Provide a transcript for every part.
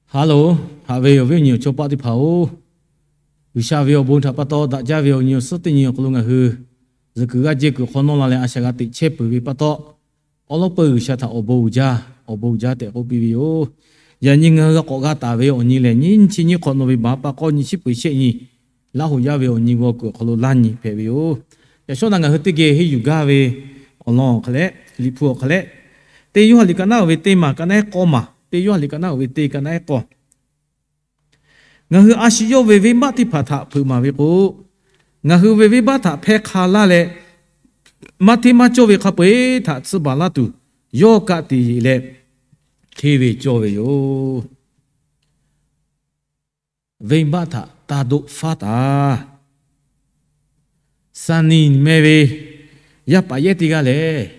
Haˉ loˬ, haꞈ ve awˬ viˉ awˬ nyi awˬ chawˇ paˆ teˇ hpaˍ-oˬ, G'uiˬsha ve awˬ bon htaꞈ pa taw daꞈ jaˇ ve awˬ nyi awˬ suhˉ teˇ nyi awˬ hk'aw lo ngaˬ hui zuhꞈ kuiˬ g'aˇ jehˇ kuiˬ hk'awꞈ nawˉ la leh a shaꞈ g'a teꞈ chehˇ peuˬ ve pa taw, awˉ lawˉ peuˬ G'uiˬsha htaꞈ awˬ bon uiˍ jaˇ, awˬ bon uiˍ jaˇ tehꞈ k'oˆ piˇ ve yoˬ. Yaꞈ nyi ngaˬ hui g'a k'awꞈ g'a taˍ ve awˬ nyi lehˬ, nyiˇ chi nyiˇ hk'awꞈ nawˬ ve baˬ pa k'awˇ nyi chiˉ peuˬ shehˆ nyi, Laˇ hoꞈ yaˇ ve awˬ nyi g'aw kuiˬ awˬ hk'aw lo laˇ nyi hpehꞈ ve yoˬ. Yaꞈ shawˉ naꞈ ngaˬ hui teˇ geh henˇ yuˬ gaˇ ve awˬ lawn awˬ hk'a leh, Liꞈ hpu awˬ hk'a leh, teˇ Yoˇhanˬ liꞈ ka naˉ uiˍ ve teˇ maˬ ka naˉ ehˉ k'awˇ maˬ, teˇ Yoˇhanˬ liꞈ ka naˉ uiˍ ve teˇ ka naˉ ehˉ k'awˇ. Ngaˬ hui a shu yawˇ ve venˇbaˆ teˇ hpaˍ htaꞈ hpeuꞈ maˍ ve k'o, ngaˬ hui ve venˇbaˆ htaꞈ hpehˇ hk'a laˇ leh, maˇ hteˇ maˇ cawˇ ve hk'a peu-eˬ htaꞈ tsuhˇ baˬ laˇ tuˬ, yawˇ kaˆ te yeˬ leh hteˇ ve cawˇ ve yoˬ. Venˇbaˆ htaꞈ taˇ doˆ faˉ taˍ. Saˍniˍ meh ve yaˇ paˍ yehˉ teˇ g'aˇ lehˬ,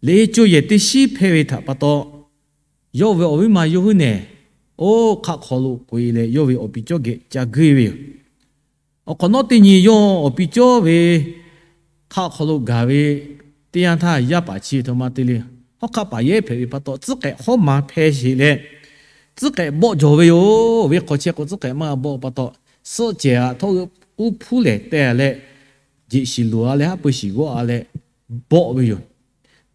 leꞈ cuˇ yehˬ teˇ shiˉ hpehˇ ve htaꞈ pa taw, yawˇ ve awˬ viˉ ma yawˇ huiˉ nehˬ, oˇ hk'aˆ hk'aw lo k'oꞈ-e leh yawˇ ve awˬ pi cawˇ geh ca guˇ ve yoˬ. Awˬ hk'awꞈ nawˉ teˇ nyi yawˇ awˬ pi cawˇ ve hk'aˆ hk'aw lo gaˬ ve teˇ yanˇ htaˇ, yaˇ paˍ chi htaꞈ ma te le, hawˉ hk'aˆ paˍ yehˉ hpehꞈ ve pa taw, tcuhˉ k'ehꞈ hawˉ ma hpehˇ sheˍ leh, tcuhˉ k'ehꞈ bawˆ jawˬ ve yoˬ. Ve hk'aw chehˇ k'o tcuhˉ k'ehꞈ maˇ bawˆ pa taw, suhˆ cehˬ aꞈ htawˇ uˉ hpuˉ lehˬ teh leh, jeꞈ shiˍ loˍ-a leh haˉ pui shiˍ g'awˆ-a leh bawˆ ve yoˬ.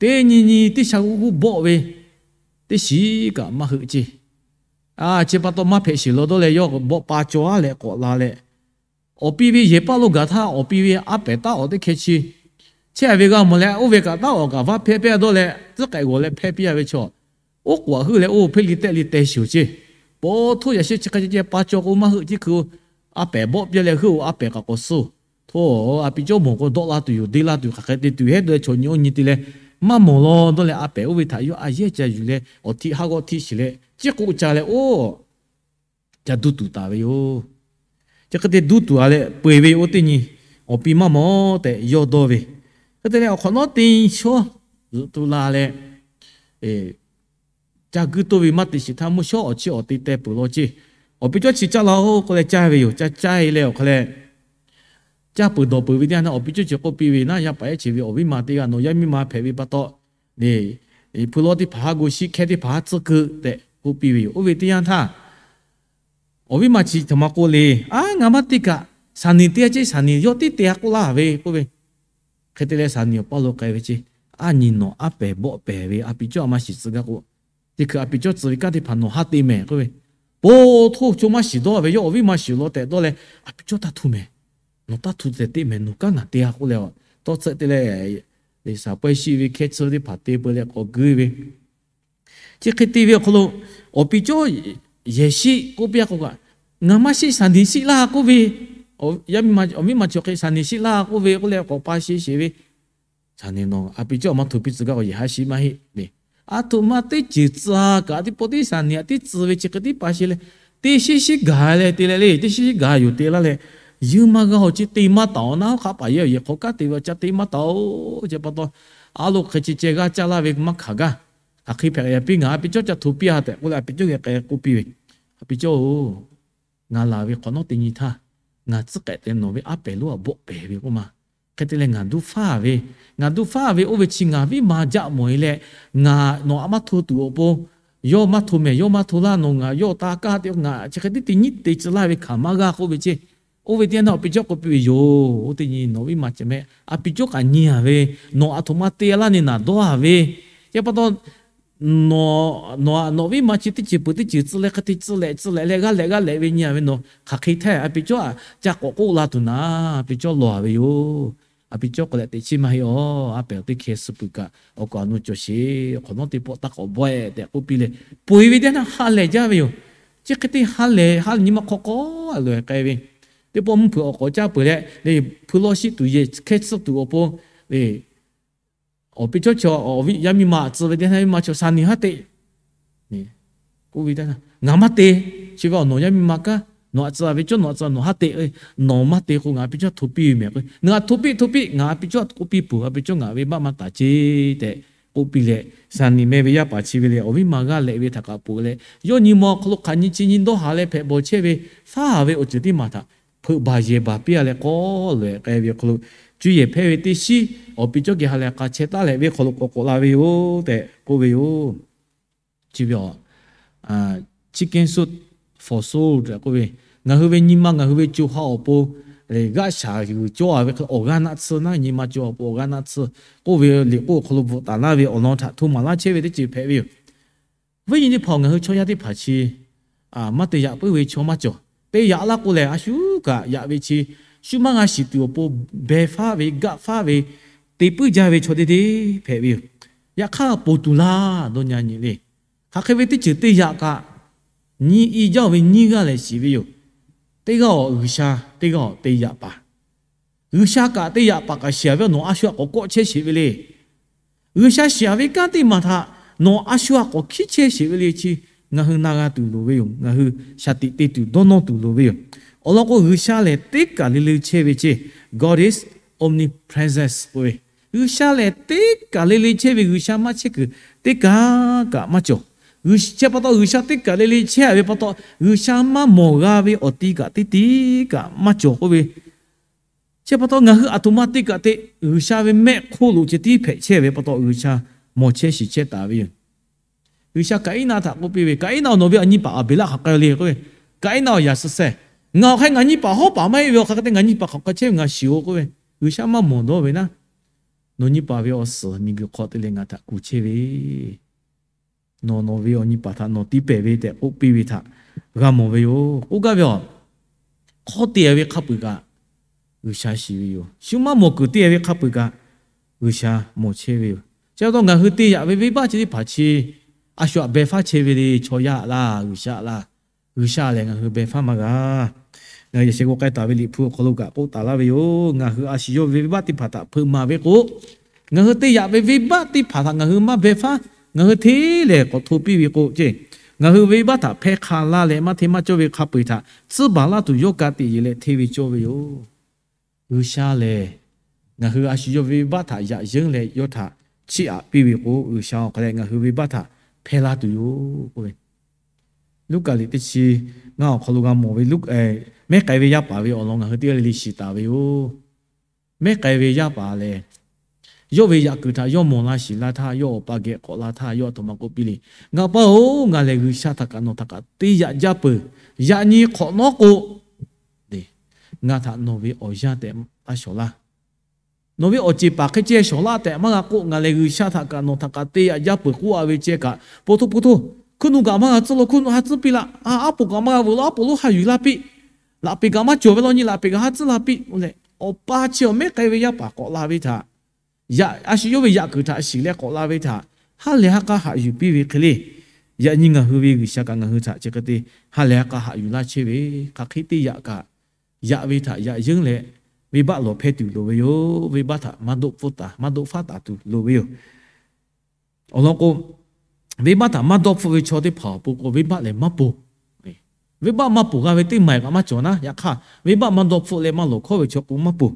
Teˇ nyi nyi teˇ sha g'uˇ g'uˇ bawˆ ve, teˇ shiˍ kaꞈ maˇ heuˆ ceˇ. A, chi pa taw maˇ hpehꞈ shiˍ law dawˇ leh yawˇ bawˆ pa caw-a leh k'awꞈ la leh, awˬ pi ve yehˬ paˇ lo gaˬ htaˇ, awˬ pi ve aˉ pehˍ taˉ awˍ teˇ hkeh chi chehˇ ve g'a mawˬ leh, oˇ ve kaꞈ taˉ awˍ kaꞈ vaˇ hpehˇ piˇ-a dawˇ leh, tcuhˉ k'ehꞈ g'awˬ leh hpehˇ piˇ-a ve chaw, oˉ k'oˍ aꞈ heuˆ leh oˇ hpeˇ li tehˆ li teh shiˍ-oˬ ceˇ. Pawˇ htoˇ yaꞈ shehˆ chi hk'a ceh ceh pa caw k'o maˇ heuˆ ceˇ hkui, aˉ pehˍ bawˆ piˇ leh heuˆ-oˬ, aˉ pehˍ kaꞈ k'awꞈ suh-oˬ. Htoˇ, a pi cawˇ mawˬ k'o dawˆ la tuˬ yoˬ, deˇ la tuˬ hk'aˬ hk'e te tuˬ hehˉ dawˇ leh chaw nyi oˇ nyi te leh, maˇ mawˬ law dawˇ leh a pehˍ oˇ ve htaꞈ yawˇ a yehˇ ca yuˬ leh awˬ htiˆ haˉ g'awˇ htiˆ shiˍ leh, ciˉ k'oˆ ca leh oˇ ca duˇ tuˬ taˍ ve yoˬ. Chi hk'e te duˇ tuˬ-a leh peu-eˬ ve oˇ teˇ nyi, awˬ pi maˇ mawˬ tehꞈ yawˇ dawˇ ve. Hk'e te leh awˬ hk'awꞈ nawˉ teˇ shawˉ zuhꞈ tu la leh, ca guiˇ toˇ ve maˇ te shiˍ htaˇ, mvuhˇ shawˉ awˬ chi awˬ te teh peuˬ law ceˇ. Awˬ pi cawˇ chi caˇ la-oˬ k'oˆ leh caˇ ve yoˬ. Ca caˇ-e leh awˬ hk'a leh, caˇ peuˬ dawˬ peuˬ ve teˇ yanˇ htaˇ, awˬ pi cawˇ chi k'oˆ piˇ ve, Naˉ, yaˇ paˍ yehˉ chi ve awˬ viˉ ma teˇ g'aˇ nawˬ yaˇ miˇ ma hpehꞈ ve pa taw, neˇ, hpu lawˇ teˇ hpaˍ haˉ gu shiˉ, hkehˇ teˇ hpaˍ haˉ tcuhˉ keu tehꞈ k'oˆ piˇ ve yoˬ. Oˇ ve teˇ yanˇ htaˇ, awˬ viˉ ma chi htaꞈ ma k'oˆ le, Aˉ, ngaˬ maˇ te kaꞈ, saˍniˍ te-a ceˇ, saˍniˍ yawˇ tiˉ te-a k'oˆ laˇ ve k'oˆ ve. Hk'e te leh saˍniˍ awˬ paˇ lo k'ai ve ceˇ, Aˉ nyi nawˬ aˉ pehˍ bawˆ pehˍ ve a pi cawˇ a maˇ shiˍ tcuh gaˇ k'o, teˇ hkui a pi cawˇ tcuh ve kanˉ teˇ hpaˍ nawˬ haˉ te mehˍ k'oˆ ve. Pawˇ htoˇ chaw maˇ shiˍ dawˇ ve, yawˇ awˬ viˉ ma shiˍ law tehꞈ dawˇ leh, A pi cawˇ taˇ htu mehˍ. Nawˬ taˇ htu tehꞈ te mehˍ, nawˬ kanˉ ngaˬ te-a k'oˆ leh, tawˇ tsuhˆ te leh, Liꞈ shaˍ pawehˇ shiˆ ve hkehˇ tsuhˇ teˇ hpaˍ te peu leh k'awꞈ guˇ ve. Chi hk'e te ve awˬ hk'aw lo, awˬ pi cawˇ yehˬ shiˆ k'oˆ piˇ-a k'o kaꞈ, Ngaˬ maˇ shiˆ, saˍniˍ shiˆ laˇ k'oˆ ve. Awˬ viˉ ma chi hk'e saˍniˍ shiˆ laˇ k'oˆ ve k'oˆ leh k'awꞈ pa shiˍ sheˍ ve. Saˍniˍ nawˬ a pi cawˇ a maˇ hto piˇ tcuh gaˇ k'o yehˬ haˉ shiˆ maˇ heˆ le. A htoꞈ ma teˇ ceuˬ tcuh-a kaꞈ, teˇ pawˆ teˇ saˍniˍ a tiˉ tcuh ve chi hk'e tiˉ pa sheˍ leh, teˇ shiˉ shiˉ gaˬ leh te leh le, teˇ shiˉ shiˉ gaˬ yoˬ te laˇ leh, yeuˇ maˇ g'a-oˬ, chi te maˇ taˍ-oˬ, naˉ hawˉ hk'aˆ paˍ yehˬ awˬ yehˬ hk'aw kanˉ te ve awˬ ca te maˇ taˍ-oˬ. Chi pa taw, a loˍ hk'e chi ceh g'aˇ caˇ laˇ ve maˇ hkanˍ gaˇ. Hk'aˬ hk'e hpehꞈ yaꞈ piˇ, ngaˬ a pi cawˇ ca hto piˇ-a tehꞈ k'oˆ leh a pi cawˇ geh k'ai k'oˆ piˇ ve, A pi cawˇ-oˬ, ngaˬ laˬ ve hk'awꞈ nawˉ teˇ nyi htaˇ, ngaˬ tcuhˉ k'ehꞈ te nawˬ ve aˉ pehˍ lonˉ a bawˆ pehˍ ve k'oˆ ma. Hk'e te leh ngaˬ duˇ faˉ ve, ngaˬ duˇ faˉ ve oˇ ve chi ngaˬ viˉ ma jaˆ mawˬ-e leh, ngaˬ nawˬ a maˇ hto tuˬ awˬ pon, yawˇ maˇ hto mehˍ, yawˇ maˇ hto laˇ, nawˬ ngaˬ yawˇ taˇ kaˇ te, ngaˬ chi hk'e tiˉ te nyiˉ te tcuh laˇ ve hkanˍ maˇ g'a k'oˆ ve ceˇ. Oˇ ve teˇ yanˇ htaˇ awˬ pi cawˇ k'oˆ piˇ ve yoˬ. Oˇ teˇ nyi nawˬ viˉ ma ceh mehˍ, a pi cawˇ kaꞈ nyi-a ve, nawˬ a htoꞈ ma te laˇ ne naˬ dawˇ-a ve. Chi pa taw, nawˬ, nawˬ a nawˬ viˉ ma chi teˇ ceuˬ peuˬ teˇ ceuˬ tcuh leh hk'e te tcuh lehꞈ tcuh lehꞈ leh g'aˇ lehꞈ g'aˇ lehꞈ ve nyi-a ve nawˬ hk'aˬ hk'e htaˇ a pi cawˇ a ca k'awꞈ k'oˆ la tuˬ naˍ, a pi cawˇ lawˬ-a ve yoˬ. A pi cawˇ k'awꞈ leh teꞈ chiˇ maˇ heˆ-oˬ. Aˉ pehˍ teˇ hkeh suh peuˬ kaꞈ awˬ kaꞈ awˬ nu cawˬ sheˍ, hk'awꞈ nawˉ teˇ pawˆ taˇ k'awꞈ bawˆ-e tehꞈ k'oˆ piˇ leh, peu-eˬ ve teˇ yanˇ htaˇ ha lehˬ jaˇ ve yoˬ. Chi hk'e te ha lehˬ ha lehˬ nyi ma hk'aw k'awꞈ loꞈ-e k'ai ve, teˇ pawˆ mvuhˇ hpeuꞈ awˬ k'awꞈ caˇ peuˬ leh, hpu lawˇ shiˆ tuˬ yehˬ hkehˇ tsuhˇ tuˬ awˬ pon, awˬ pi cawˇ chaw awˬ viˉ yaˇ miˇ ma tcuh ve teˇ yanˇ, yaˇ miˇ ma chaw saˍniˍ haˉ te k'oˆ ve, Ngaˬ maˇ te. Chi ve awˬ nawˬ yaˇ miˇ ma kanˉ nawˬ a tcuh ve cawˇ, nawˬ a tcuh nawˬ haˉ te. Nawˬ maˇ te k'o ngaˬ a pi cawˇ hto piˇ ve mehˍ k'o, ngaˬ hto piˇ hto piˇ, ngaˬ a pi cawˇ k'oˆ piˇ peuˬ, a pi cawˇ ngaˬ ve baˆ maˇ taˍ ceˇ tehꞈ k'oˆ piˇ leh, saˍniˍ meh ve yaˇ paˍ chi ve lehˬ awˬ viˉ ma g'aˇ lehꞈ ve htaꞈ kaꞈ peuˬ leh, yawˇ nyi ma awˬ hk'aw lo hk'aˬ nyi chi nyi dawˇ haˍ leh hpehꞈ bawˬ chehˇ ve faˉ ve awˬ ceuˬ teˇ maˬ htaꞈ hpeuꞈ baˬ yehˬ baˬ piˇ-a leh k'awꞈ loꞈ-e k'ai ve awˬ hk'aw lo, cuˇ yehˬ hpehˇ ve teˇ shiˉ awˬ pi cawˇ geh ha lehˬ k'a chehˇ taˉ leh ve hk'aw lo k'awꞈ k'awꞈ la ve yoˬ tehꞈ k'oˆ ve yoˬ. Chi ve a, Chicken soup for soul tehꞈ k'oˆ ve, ngaˬ hui ve nyi ma ngaˬ hui ve co ha awˬ pon g'aˆ shaˍ g'uiˬ cawˇ a ve hk'e awˬ g'aˇ naˆ tsuhˇ naˉ, nyi ma co ha awˬ pon awˬ g'aˇ naˆ tsuhˇ k'oˆ ve liꞈ k'oˆ awˬ hk'aw lo bvuhꞈ taˍ laˇ ve awˬ lawn htaꞈ hto maˍ laˇ chehˇ ve teˇ ceuˬ hpehꞈ ve yoˬ. Viˉ nyi teˇ hpaˍ-oˬ, ngaˬ hui chaw yaˇ teˇ hpaˍ chi maˇ te yaꞈ puiˉ ve chaw maˇ cawˬ. Te yaꞈ laˇ k'o lehˬ, a shu kaꞈ yaꞈ ve chi, shu maˇ g'a shiˍ tuˬ awˬ pon beh faˉ ve, gaˆ faˉ ve, te puiˉ jaˇ ve chaw deˇ deˇ hpehꞈ ve yoˬ. Yaꞈ hk'aˇ, ponˬ tuˬ laˇ dawˇ nyi nyi le. Hk'aˬ hk'e ve teˇ ceuˬ te yaꞈ kaꞈ, nyiˇ i jaˇ ve nyiˇ g'aˇ lehˬ shiˍ ve yoˬ. Teˇ g'aˇ-oˬ, G'uiˬsha, teˇ g'aˇ-oˬ, te yaꞈ paˍ. G'uiˬsha kaꞈ te yaꞈ paˍ kaꞈ shiˍ ve, nawˬ a shu htaꞈ k'awꞈ kawˆ chehˇ sheˍ ve le. G'uiˬsha shiˍ ve kanˉ teˇ maˬ htaꞈ nawˬ a shu htaꞈ k'awꞈ hkiˉ chehˇ sheˍ ve le chi, ngaˬ hui na g'a tuˬ loˍ ve yoˬ. Ngaˬ hui shaˍ tiꞈ te tuˬ dawˇ nawˇ tuˬ loˍ ve yoˬ. Awˬ lawn k'o, G'uiˬsha lehˬ teˇ kaˬ le le chehˇ ve ceˇ. God is omnipresent k'oˆ ve, G'uiˬsha lehˬ teˇ kaˬ le le chehˇ ve, G'uiˬsha maˇ chehˇ kuiˬ teˇ kaˬ kaꞈ maˇ cawˬ. Chi pa taw G'uiˬsha teˇ kaˬ le le chehˇ ve pa taw, G'uiˬsha maˇ mawˬ g'a ve awˬ ti kaꞈ teˇ ti kaꞈ maˇ cawˬ k'oˆ ve, chi pa taw ngaˬ hui aˬ htoꞈ ma te kaꞈ te, G'uiˬsha ve mehˆ hk'oˆ lo ceh tiˉ hpehꞈ chehˇ ve pa taw, G'uiˬsha mawˬ chehˇ shiˍ chehˇ taˍ ve yoˬ. G'uiˬsha Kaˍiˉnaˆ htaꞈ k'oˆ piˇ ve, Kaˍiˉnaˆ-oˬ, nawˬ ve awˬ nyi paˍ Aˍbeˍlaˆ hk'aˬ k'ai le k'oˆ ve, Kaˍiˉnaˆ-oˬ, yaꞈ suh sehˍ, ngaˬ awˬ hk'aˇ ngaˬ nyi paˍ hawˉ paˍ maˇ heˆ ve awˬ hk'aˇ hk'e te ngaˬ nyi paˍ hk'aˬ k'ai chehˇ ve ngaˬ shiˍ-oˬ k'oˆ ve, G'uiˬsha maˇ mawˬ dawˇ ve naˉ, nawˬ nyi paˍ ve awˬ suhˍ miˬguiˬ hk'aw te leh ngaˬ htaꞈ kuˬ chehˇ ve nawˬ, nawˬ ve awˬ nyi paˍ htaꞈ nawˬ tiˉ pehˍ ve tehꞈ k'oˆ piˇ ve htaꞈ g'a mawˬ ve yoˬ. K'oˆ gaˇ ve, hk'awˇ te ve hk'a peu-eˬ kaꞈ G'uiˬsha shiˍ ve yoˬ. Shu maˇ mawˬ kuiˬ te ve hk'a peu-eˬ kaꞈ G'uiˬsha mawˬ chehˇ ve yoˬ. Chi pa taw ngaˬ hui te yaꞈ ve venˇbaˆ chi teˇ hpaˍ chi a shu htaꞈ beh faˉ chehˇ ve le. Chaw yaˇ laˇ, G'uiˬsha laˇ. G'uiˬsha lehˬ ngaˬ hui beh faˉ maˇ g'a. Ngaˬ hui yaꞈ sheh k'o k'ai taˍ ve Liꞈ hpu awˬ hk'aw lo kaꞈ k'oˆ taˍ laˇ ve yoˬ. Ngaˬ hui a shu yawˇ ve venˇbaˆ teˇ hpaˍ htaꞈ hpeuꞈ maˍ ve k'o, ngaˬ hui te yaꞈ ve venˇbaˆ teˇ hpaˍ htaꞈ ngaˬ hui maˇ beh faˉ, ngaˬ hui hteˇ lehˬ k'awꞈ hto piˇ ve k'o ceˇ, ngaˬ hui venˇbaˆ htaꞈ hpehˇ hk'a laˇ leh maˇ hteˇ maˇ cawˇ ve hk'a peu-eˬ htaꞈ tcuhˉ baˬ laˇ tuˬ yawˇ ka tiꞈ yeˬ leh hteˇ ve cawˇ ve yoˬ. G'uiˬsha lehˬ, ngaˬ hui a shu yawˇ ve venˇbaˆ htaꞈ yaꞈ yeunˇ leh yawˇ htaꞈ chiˇ aꞈ piˇ ve k'o, G'uiˬsha awˬ hk'aw leh ngaˬ hui venˇbaˆ htaꞈ hpehˇ laˇ tuˬ yoˬ k'oˆ ve, Luˉkaꞈ liꞈ teˇ chi ngaˇ awˬ hk'aw lo g'a mawˬ ve, mehˉ k'ai ve yaˇ paˍ ve awˬ lawn ngaˬ hui teˇ g'aˇ le le shiˍ taˍ ve yoˬ. Mehˉ k'ai ve yaˇ paˍ lehˬ, yawˇ ve yaꞈ kuiˬ htaꞈ yawˇ mawˬ la shiˍ laˇ htaˇ, yawˇ awˬ pa geh k'awꞈ la htaˇ, yawˇ aˬ htoꞈ ma k'oˆ piˇ le. Ngaˬ pa-oˬ, ngaˬ lehˬ G'uiˬsha htaꞈ kaꞈ nawˬ htaꞈ kaꞈ te yaꞈ jaˇ peuˬ. Yaꞈ nyi hk'awꞈ nawˉ k'o, ngaˬ htaꞈ nawˬ ve awˬ yanˇ tehꞈ taˇ shawˍ laˇ. Nawˬ ve awˬ ceˬ paˍ hk'e ceh shawˍ laˇ tehꞈ maˇ g'a k'oˆ, ngaˬ lehˬ G'uiˬsha htaꞈ kaꞈ nawˬ htaꞈ kaꞈ te yaꞈ jaˇ peuˬ k'oˆ a ve ceh kaꞈ, po htoˇ po htoˇ, hkuiˉ nuˆ kaꞈ maˇ g'a tcuhˉ lo, hkuiˉ nuˆ ha tcuhˉ piˇ laˇ. Aˉ poꞈ kaꞈ maˇ g'a veuꞈ lo, aˉ poꞈ lo ha yuˬ laˇ piˇ. Laꞈ peˍ kaꞈ maˇ cawˬ ve law nyi, laꞈ peˍ kaꞈ ha tcuhˉ la piˇ. Oˇ leh awˬ pa chi awˬ mehˉ k'ai ve yaˇ paˍ k'awꞈ la ve htaꞈ, a shu yawˇ ve yaꞈ kuiˬ htaꞈ shiˍ leh k'awꞈ la ve htaꞈ ha lehˬ ha k'a haꞈ yuˬ piˇ ve hk'e le. Yaꞈ nyi ngaˬ hui ve G'uiˬsha kaꞈ ngaˬ hui htaꞈ chi hk'e te ha lehˬ ha k'a haꞈ yuˬ laˇ chehˇ ve, hk'aˬ hk'e te yaꞈ kaꞈ, yaꞈ ve htaꞈ yaꞈ yeunˇ leh venˇbaˆ lawˬ hpehˇ tuˬ loˍ ve yoˬ. Venˇbaˆ htaꞈ maˇ dawˆ hpfuhˆ taˍ, maˇ dawˆ faˉ taˍ tuˬ loˍ ve yoˬ. Awˬ lawn k'o, venˇbaˆ htaꞈ maˇ dawˆ hpfuhˆ ve chaw teˇ hpaˍ awˬ pon k'o, venˇbaˆ lehˬ maˇ ponˬ. Venˇbaˆ maˇ ponˬ g'a ve teˇ maˬ kaꞈ maˇ cawˬ naˉ. Yaꞈ hk'aˇ, venˇbaˆ maˇ dawˆ hpfuhˆ leh maˇ lawˬ hkawˉ ve chaw k'o maˇ ponˬ.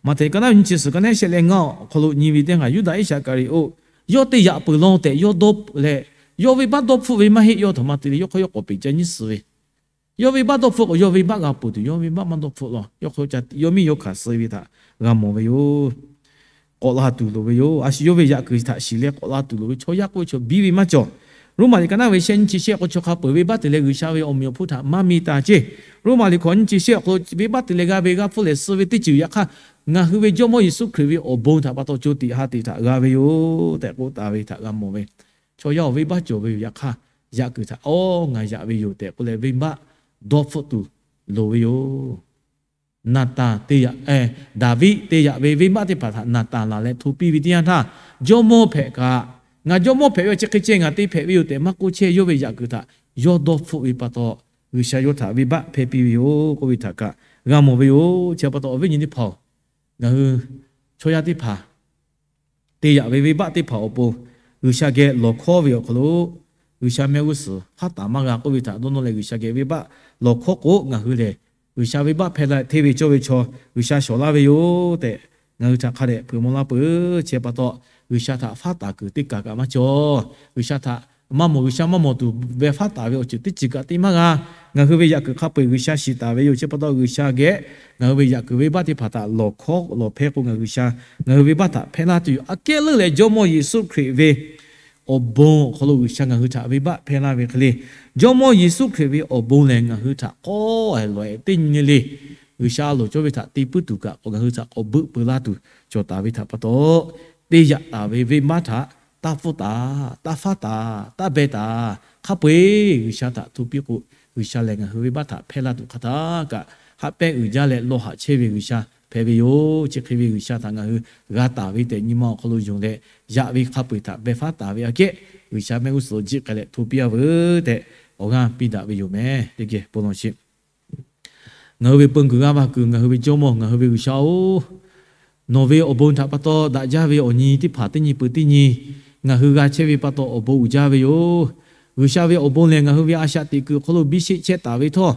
Maꞈhtehˍ ka naˉ nyiˇ chi suhˍ ka naˉ shehˆ leh ngaˇ awˬ hk'aw lo nyi ve teˇ hpaˍ, Yuˇdaꞈ Iˉsaˍkaˍriˍote yawˇ te yaꞈ peuˬ law tehꞈ yawˇ dawˇ leh, yawˇ venˇbaˆ dawˇ hpfuhˆ ve maˇ heˆ. Yawˇ aˬ htoꞈ ma te le, yawˇ hk'aˇ yawˇ k'awꞈ peꞈ ca nyiˇ suhˍ ve, yawˇ venˇbaˆ dawˇ hpfuhˆ k'o, yawˇ venˇbaˆ g'a ponˬ tuˬ, yawˇ venˇbaˆ maˇ dawˇ hpfuhˆ law, yawˇ hk'aˇ yawˇ miˇ yawˇ hkanˍ suh ve htaꞈ g'a mawˬ ve yoˬ. K'awꞈ la tuˬ loˍ ve yoˬ. A shu yawˇ ve yaꞈ kuiˬ htaꞈ shiˍ leh k'awꞈ la tuˬ loˍ ve chaw yaˇ k'oˆ ve chaw biˇ ve maˇ cawˬ. Roˉmaꞈ liꞈ ka naˉ ve shehˆ nyiˇ chi shehˆ k'o, chaw hk'a peuˬ venˇbaˆ te leh G'uiˬsha ve awˬ meꞈ awˬ hponˇ htaꞈ maˇ mi taˍ ceˇ. Roˉmaꞈ liꞈ hkawꞈ nyiˇ chi shehˆ awˬ hk'aw lo venˇbaˆ te leh g'a ve g'a hpfuhˆ leh suh ve teˇ ceuˬ yaꞈ hk'aˇ, ngaˬ hui ve Jawˇmawˇ Yeˍsuˆ Hkriꞈ ve awˬ bon htaꞈ pa taw co tiꞈ ha tiꞈ htaꞈ g'a ve yoˬ tehꞈ k'oˆ taˍ ve htaꞈ g'a mawˬ ve, chaw yaˇ awˬ venˇbaˆ cawˬ ve yoˬ. Yaꞈ hk'aˇ, yaꞈ kuiˬ htaꞈ, Awˉ, ngaˬ yaꞈ ve yoˬ tehꞈ k'oˆ leh venˇbaˆ dawˇ hpfuhˆ tuˬ loˍ ve yoˬ. Naˍtanˍ te yaꞈ, Daˍviˆ te yaꞈ ve venˇbaˆ teˇ hpaˍ htaꞈ Naˍtanˍ laˬ leh hto piˇ ve teˇ yanˇ htaˇ, jawˇmawˇ hpehꞈ kaꞈ, ngaˬ jawˇmawˇ hpehꞈ ve awˬ chi hk'e ceh ngaˬ te hpehꞈ ve yoˬ tehꞈ maˇ k'oˆ chehˇ. Yawˇ ve yaꞈ kuiˬ htaꞈ yawˇ dawˇ hpfuhˆ ve pa taw, G'uiˬsha yawˇ htaꞈ venˇbaˆ hpehˇ piˇ ve yoˬ k'oˆ ve htaꞈ kaꞈ g'a mawˬ ve yoˬ. Chi pa taw awˬ viˉ nyi teˇ hpaˍ-oˬ, ngaˬ hui chaw yaˇ teˇ hpaˍ te yaꞈ ve venˇbaˆ teˇ hpaˍ awˬ pon G'uiˬsha geh lawˬ hkawˉ ve awˬ hk'aw lo, G'uiˬsha mehˆ g'uˇ suhˍ haˉ taˍ maˇ g'a k'oˆ ve htaꞈ dawˇ nawˇ leh G'uiˬsha geh venˇbaˆ lawˬ hkawˉ k'o, ngaˬ hui lehˬ G'uiˬsha venˇbaˆ hpehˇ la hteˇ ve cawˇ ve chaw G'uiˬsha shawˍ laˇ ve yoˬ tehꞈ ngaˬ hui htaꞈ hk'a dehꞈ hpeuꞈ maw laˇ peuˬ. Chi pa taw, G'uiˬsha htaꞈ faˉ taˍ kuiˬ teˇ kaˬ kaꞈ maˇ cawˬ. G'uiˬsha htaꞈ maˇ mawˬ, G'uiˬsha maˇ mawˬ tuˬ beh faˉ taˍ ve awˬ ceuˬ teˇ ceuˬ kaꞈ te maˇ g'a. Ngaˬ hui ve yaꞈ kuiˬ hk'a peu-eˬ G'uiˬsha shiˍ taˍ ve yoˬ. Chi pa taw, G'uiˬsha geh ngaˬ hui ve yaꞈ kuiˬ venˇbaˆ teˇ hpaˍ htaꞈ lawˬ hkawˉ lawˬ hpehˇ k'o, ngaˬ G'uiˬsha ngaˬ hui venˇbaˆ htaꞈ hpehˇ laˇ tuˬ yoˬ. Aꞈ kehˉ leuˉ leh Jawˇmawˇ Yeˍsuˆ Hkriꞈ ve awˬ bon awˬ hk'aw lo G'uiˬsha ngaˬ hui htaꞈ venˇbaˆ hpehˇ laˇ ve hk'e le, Jawˇmawˇ Yeˍsuˆ Hkriꞈ ve awˬ bon lehˬ ngaˬ hui htaꞈ k'awꞈ lehˬ teˇ nyi le le, G'uiˬsha a loˍ cawˇ ve htaꞈ te puiˉ tuˬ kaꞈ k'awꞈ ngaˬ hui htaꞈ k'awꞈ beuˆ peu laˇ tuˬ cawˬ taˍ ve htaꞈ pa taw, te yaꞈ taˍ ve venˇbaˆ htaꞈ taˇ pfuhˇ taˍ, taˇ faˉ taˍ, taˇ beh taˍ. Hk'a peu-eˬ G'uiˬsha htaꞈ hto piˇ k'o, G'uiˬsha lehˬ ngaˬ hui venˇbaˆ htaꞈ hpehˇ laˇ tuˬ hk'a htaˇ kaꞈ, haꞈ pehnˇ uiˍ jaˇ leh lawˬ haꞈ chehˇ ve G'uiˬsha hpehꞈ ve yoˬ. Chi hk'e ve G'uiˬsha htaꞈ ngaˬ hui g'a taˍ ve tehꞈ nyi ma awˬ hk'aw lo yonˍ leh, yaꞈ ve hk'a peu-eˬ htaꞈ beh faˉ taˍ ve aꞈ kehˉ, G'uiˬsha mehˆ g'uˇ suhˍ lo jiˆ k'ai leh hto piˇ-a veuˬ tehꞈ awˬ g'aˇ piˇ daꞈ ve yoˬ meh. Teˇ geh bon lawˬ sheˍ. Ngaˬ hui ve peu kuiˬ g'aˇ va kuiˬ ngaˬ hui ve Jawˇmawˇ, ngaˬ hui ve G'uiˬsha-oˬ, nawˬ ve awˬ bon htaꞈ pa taw daꞈ jaˇ ve awˬ nyi teˇ hpaˍ teˇ nyi peuˬ teˇ nyi ngaˬ hui g'a chehˇ ve pa taw awˬ bon uiˍ jaˇ ve yoˬ. G'uiˬsha ve awˬ bon lehˬ ngaˬ hui ve a shaꞈ teꞈ kuiˬ awˬ hk'aw lo biˇ sheˆ chehˇ taˍ ve htawˇ,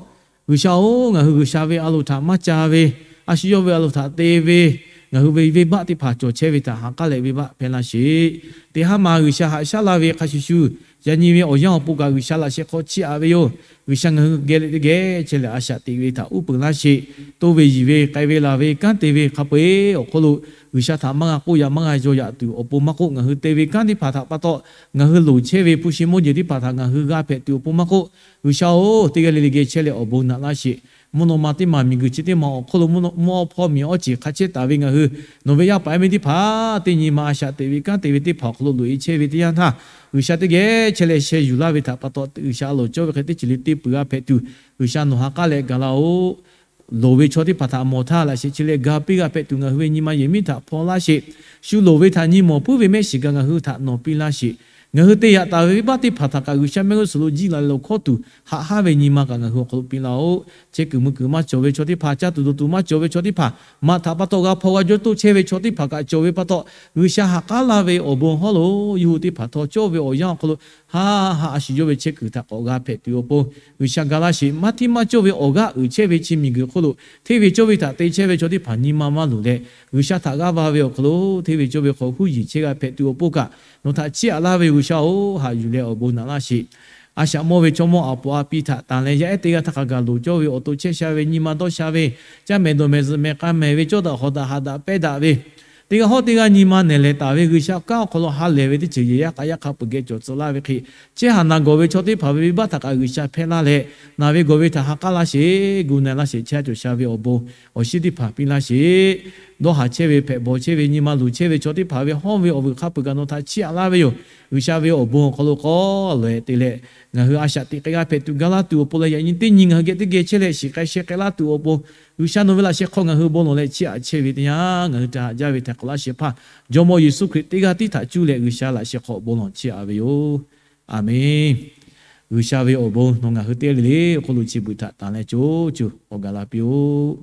G'uiˬsha-oˬ, ngaˬ hui G'uiˬsha ve a loˍ htaꞈ maˇ ca ve, a shu yawˇ ve a loˍ htaꞈ te ve, ngaˬ hui ve venˇbaˆ teˇ hpaˍ cawˬ chehˇ ve htaꞈ ha k'aˉ leh venˇbaˆ hpehˇ laˇ sheˍ. Teˇ haˉ ma G'uiˬsha haꞈ shaˉ laˇ ve hk'a shuˍ shuˍ, yaꞈ nyi ve awˬ yanˇ awˬ pon kaꞈ G'uiˬsha laꞈ sheh hk'aw chiˇ aꞈ ve yoˬ. G'uiˬsha ngaˬ hui geh leh teˇ geh chehˇ leh a shaꞈ teꞈ ve htaꞈ uˉ peunˍ laˇ sheˍ. Toˇ ve yiˬ ve k'ai ve laˬ ve kanˉ te ve hk'a peu-eˬ awˬ hk'aw lo G'uiˬsha htaꞈ maˇ g'a k'oˆ yaꞈ maˇ g'a yaw yaꞈ tuˬ awˬ pon maˇ k'oˆ, ngaˬ hui te ve kanˉ teˇ hpaˍ htaꞈ pa taw ngaˬ hui loˍ chehˇ ve hpu shi mawˇ jeˬ teˇ hpaˍ htaꞈ ngaˬ hui g'a hpehꞈ tuˬ awˬ pon maˇ k'oˆ, G'uiˬsha-oˬ, teˇ g'aˇ le le geh chehˇ leh awˬ bon naꞈ laˇ sheˍ. Mvuhˇ naw ma teˇ maˬ miˬguiˬ chi teˇ maˬ awˬ hk'aw lo mvuhˇ naw, mvuhˇ awˇ hpawˇ miˬ awˇ ceˬ hk'a chehˇ taˍ ve ngaˬ hui, nawˬ ve yaˇ paˍ yaˇ miˇ teˇ hpaˍ teˇ nyi ma a shaꞈ teꞈ ve kanˉ te ve teˇ hpaˍ awˬ hk'aw lo loꞈ e chehˇ ve teˇ yanˇ htaˇ, G'uiˬsha teˇ geh chehˇ leh sheh yuˬ laˇ ve htaꞈ pa taw G'uiˬsha a loˍ cawˇ ve hk'e teˇ ceuˬ le te peuˬ g'a hpehꞈ tuˬ, G'uiˬsha nawˬ ha k'aˉ leh gaˬ laˇ-oˬ. Loˍ ve chaw teˇ hpaˍ htaꞈ mawˬ htaˇ laꞈ sheh chi leh ga piˇ g'a hpehꞈ tuˬ ngaˬ hui ve nyi ma yehˬ miˉ htaꞈ hpaw laˇ sheˍ. Shu loˍ ve htaꞈ nyi mawˬ puiˉ ve mehˆ shiˍ kaꞈ ngaˬ hui htaꞈ nawˬ piˇ laˇ sheˍ. Ngaˬ hui te yaꞈ taˍ ve venˇbaˆ teˇ hpaˍ htaꞈ kaꞈ G'uiˬsha mehˆ g'uˇ suhˍ lo jiˆ la leh lo hkawˇ tuˬ haꞈ haˉ ve nyi ma kaꞈ ngaˬ hui awˬ hk'aw lo piˇ laˇ-oˆ. Chehˇ kuiˬ mui kuiˬ maˇ cawˬ ve chaw teˇ hpaˍ, caˇ tuˬ dawˬ tuˬ maˇ cawˬ ve chaw teˇ hpaˍ, maꞈ htaꞈ pa taw g'a hpaw g'a jawˇ toˆ chehˇ ve chaw teˇ hpaˍ kaꞈ cawˬ ve pa taw, G'uiˬsha ha k'aˉ laˇ ve awˬ bon hawˉ lo yawˇ hui teˇ hpaˍ htawˇ cawˇ ve awˬ yanˇ awˬ hk'aw lo haˆ haˆ a shu yawˇ ve chehˇ kuiˬ htaꞈ k'awꞈ g'a hpehꞈ tuˬ awˬ pon, G'uiˬsha ga laˇ sheˍ. Maˇ hteˇ maˇ cawˇ ve awˬ g'aˇ uiˍ chehˇ ve chi miˬguiˬ hk'oˆ lo hteˇ ve cawˇ ve htaꞈ te chehˇ ve chaw teˇ hpaˍ nyi ma maˇ luˬ leh, G'uiˬsha htaꞈ g'aˇ va ve awˬ hk'aw lo hteˇ ve cawˇ ve hk'aw huˉ yiˬ chehˇ g'a hpehꞈ tuˬ awˬ pon kaꞈ, nawˬ htaꞈ chiˇ aꞈ laˇ ve G'uiˬsha-oˬ, haꞈ yuˬ leh awˬ bon naꞈ laˇ sheˍ. A shaꞈ mawˇ ve chaw mawˇ aˬ poꞈ a pi htaꞈ tanˬ leh yaˇ ehˉ teˇ g'aˇ htaˇ hk'a gaˬ loˍ cawˇ ve awˬ to chehˇ sha ve nyi ma dawˇ sha ve, caˇ mehˍ dawˬ mehˍ zuhꞈ mehˍ k'a mehˍ ve cawˇ daꞈ hawˍ daꞈ haꞈ daꞈ pehˇ daꞈ ve, teˇ g'aˇ hawˉ teˇ g'aˇ nyi ma nehˬ lehˬ taˍ ve G'uiˬsha kanˉ awˬ hk'aw lo ha lehˬ ve teˇ ceuˬ yehˬ yaˇ k'a yaˇ hk'a peuˬ geh cawˬ tcuh laˇ ve hk'e, chehˇ haˍ naˬ gawˬ ve chaw teˇ hpaˍ ve venˇbaˆ htaꞈ kaꞈ G'uiˬsha hpehˇ laˇ leh, naˬ ve gawˬ ve htaꞈ ha k'aˉ laˇ sheˍ, gu na-e laˇ sheˍ, chehˇ cawˬ sha ve awˬ bon awˬ shinˉ teˇ hpaˍ piˇ laˇ sheˍ. Dawˇ haˍ chehˇ ve, hpehꞈ bawˬ chehˇ ve, nyi ma luˬ chehˇ ve chaw teˇ hpaˍ ve hawˉ ve awˬ vuiˬ hk'a peuˬ kaꞈ nawˬ htaꞈ chiˇ aꞈ laˇ ve yoˬ. G'uiˬsha ve awˬ bon awˬ hk'aw lo k'awꞈ lehˬ te leh, ngaˬ hui a shaꞈ teꞈ k'ai g'a hpehꞈ tuˬ ga laˇ tuˬ awˬ pon leh, yaꞈ nyi teˇ nyi ngaˬ hui geh teˇ geh chehˇ leh shiˍ k'ai sheh k'ai laˇ tuˬ awˬ pon, G'uiˬsha nawˬ ve laꞈ sheh hk'aw ngaˬ hui bon lawˬ leh chiˇ aꞈ chehˇ ve teˇ yanˇ, ngaˬ hui htaꞈ haꞈ jaˇ ve htaꞈ k'awꞈ laˇ shehˍ hpaˇ Jawˇmawˇ Yeˍsuˆ Hkriꞈ teˇ g'aˇ tiˉ htaꞈ cuˇ leh G'uiˬsha laꞈ sheh hk'aw bon lawˬ chiˇ aꞈ ve yoˬ. Aˬmenˍ. G'uiˬsha ve awˬ bon nawˬ ngaˬ hui teˇ g'aˇ le le awˬ hk'aw lo chi beuꞈ htaꞈ tanˬ leh co co awˬ gaˬ la piˇ-oˆ.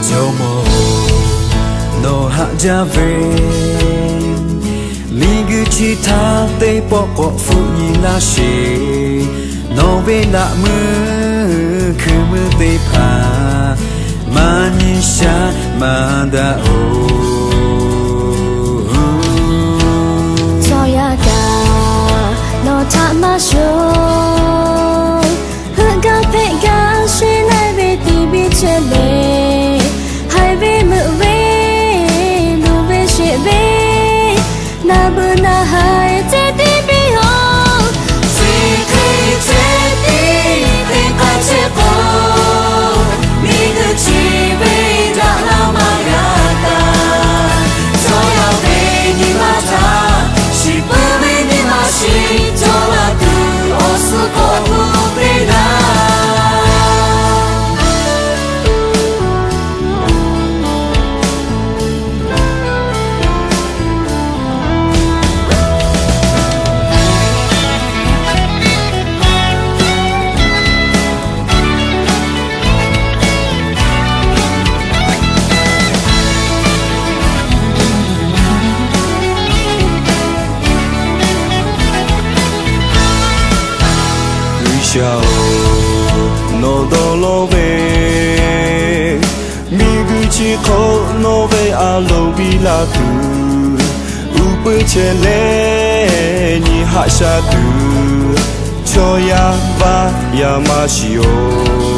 Jawˇmawˇ-oˬ, nawˬ haꞈ jaˇ ve miˬguiˬ chi htaˇ teˇ pawˆ k'awꞈ hpfuhˆ nyi laˇ sheˍ. Nawˬ ve naꞈ meuˇ hkui meuˇ teˇ hpaˍ maˇ nyi sha maˇ daꞈ-oˬ. Chaw yaˇ kaꞈ nawˬ htaꞈ maˇ shoˍ, heuˆ gaˇ hpehꞈ gaˇ sheˍ na-e ve tiˍ biˇ chehˇ le. Haiˬ ve meuꞈ ve, luˬ ve sheˍ ve, naˬ beuꞈ naˬ haiˬ ceh tiˉ piˇ-oˬ. Chi hk'e ceh tiˉ teˇ k'aˇ chehˇ k'o, miˬguiˬ chi ve daꞈ la maˇ g'a taˍ. Chaw yaˇ ve nyi ma htaꞈ shiˍ puiˉ ve nyi ma shiˍ cawˬ la tuˬ awˬ suhˉ k'awꞈ k'oˆ piˇ laˇ. G'uiˬsha-oˬ, nawˬ dawˇ law ve miˬguiˬ chi hk'aw nawˬ ve a loˍ biˇ la tuˬ Puiˉ chehˇ leh nyi haꞈ sha tuˬ, chaw yaˇ vaˇ yaˇ maˇ shiˍ-oˬ.